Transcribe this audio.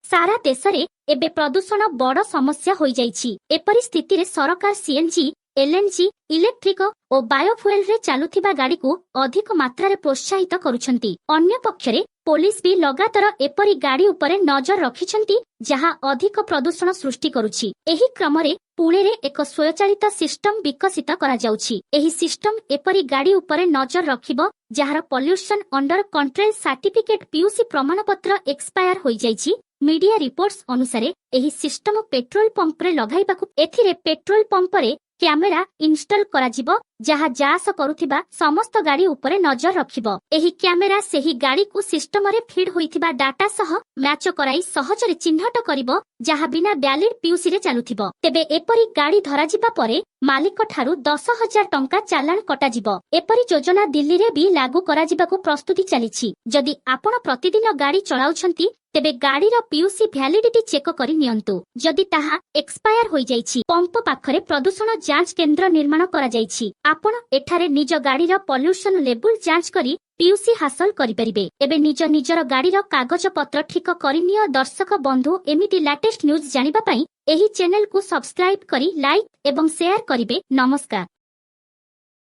ସାରା ଦେଶରେ ଏବେ ପ୍ରଦୂଷଣ ବଡ଼ ସମସ୍ୟା ହୋଇଯାଇଛି। ଏପରି ସ୍ଥିତିରେ ସରକାର ସିଏନଜି, ଏଲଏନଜି, ଇଲେକ୍ଟ୍ରିକ ଓ ବାୟୋଫୁଏଲରେ ଚାଲୁଥିବା ଗାଡ଼ିକୁ ଅଧିକ ମାତ୍ରାରେ ପ୍ରୋତ୍ସାହିତ କରୁଛନ୍ତି। ଅନ୍ୟପକ୍ଷରେ ପୋଲିସ ବି ଲଗାତାର ଏପରି ଗାଡ଼ି ଉପରେ ନଜର ରଖିଛନ୍ତି, ଯାହା ଅଧିକ ପ୍ରଦୂଷଣ ସୃଷ୍ଟି କରୁଛି। ଏହି କ୍ରମରେ ପୁଣେରେ ଏକ ସ୍ୱୟଂଚାଳିତ ସିଷ୍ଟମ ବିକଶିତ କରାଯାଉଛି। ଏହି ସିଷ୍ଟମ ଏପରି ଗାଡ଼ି ଉପରେ ନଜର ରଖିବ, ଯାହାର pollution under control certificate, PUC ପ୍ରମାଣପତ୍ର ଏକ୍ସପାୟାର ହୋଇଯାଇଛି। ମିଡିଆ ରିପୋର୍ଟସ ଅନୁସାରେ, ଏହି ସିଷ୍ଟମ ପେଟ୍ରୋଲ ପମ୍ପରେ ଲଗାଇବାକୁ। ଏଥିରେ ପେଟ୍ରୋଲ ପମ୍ପରେ କ୍ୟାମେରା ଇନଷ୍ଟଲ କରାଯିବ, ଯାହା ଯାଆସ କରୁଥିବା ସମସ୍ତ ଗାଡ଼ି ଉପରେ ନଜର ରଖିବ। ଏହି କ୍ୟାମେରା ସେହି ଗାଡ଼ିକୁ ସିଷ୍ଟମରେ ଫିଡ୍ ହୋଇଥିବା ଡାଟା ସହ ମ୍ୟାଚ କରାଇ ସହଜରେ ଚିହ୍ନଟ କରିବ, ଯାହା ବିନା ଭ୍ୟାଲିଡ ପିୟୁସିରେ ଚାଲୁଥିବ। ତେବେ ଏପରି ଗାଡ଼ି ଧରାଯିବା ପରେ ମାଲିକ ଠାରୁ 10,000 ଟଙ୍କା ଚାଲାଣ କଟାଯିବ। ଏପରି ଯୋଜନା ଦିଲ୍ଲୀରେ ବି ଲାଗୁ କରାଯିବାକୁ ପ୍ରସ୍ତୁତି ଚାଲିଛି। ଯଦି ଆପଣ ପ୍ରତିଦିନ ଗାଡ଼ି ଚଳାଉଛନ୍ତି, ତେବେ ଗାଡ଼ିର ପିୟୁସି ଭ୍ୟାଲିଡିଟି ଚେକ କରି ନିଅନ୍ତୁ। ଯଦି ତାହା ଏକ୍ସପାୟାର ହୋଇଯାଇଛି, ପମ୍ପ ପାଖରେ ପ୍ରଦୂଷଣ ଯାଞ୍ଚ କେନ୍ଦ୍ର ନିର୍ମାଣ କରାଯାଇଛି। ଆପଣ ଏଠାରେ ନିଜ ଗାଡ଼ିର ପଲ୍ୟୁସନ ଲେବୁଲ ଯାଞ୍ଚ କରି ପିୟୁସି ହାସଲ କରିପାରିବେ। ଏବେ ନିଜ ନିଜର ଗାଡ଼ିର କାଗଜପତ୍ର ଠିକ କରିନିଅ। ଦର୍ଶକ ବନ୍ଧୁ, ଏମିତି ଲାଟେଷ୍ଟ ନ୍ୟୁଜ୍ ଜାଣିବା ପାଇଁ ଏହି ଚ୍ୟାନେଲକୁ ସବସ୍କ୍ରାଇବ କରି ଲାଇକ୍ ଏବଂ ସେୟାର କରିବେ। ନମସ୍କାର।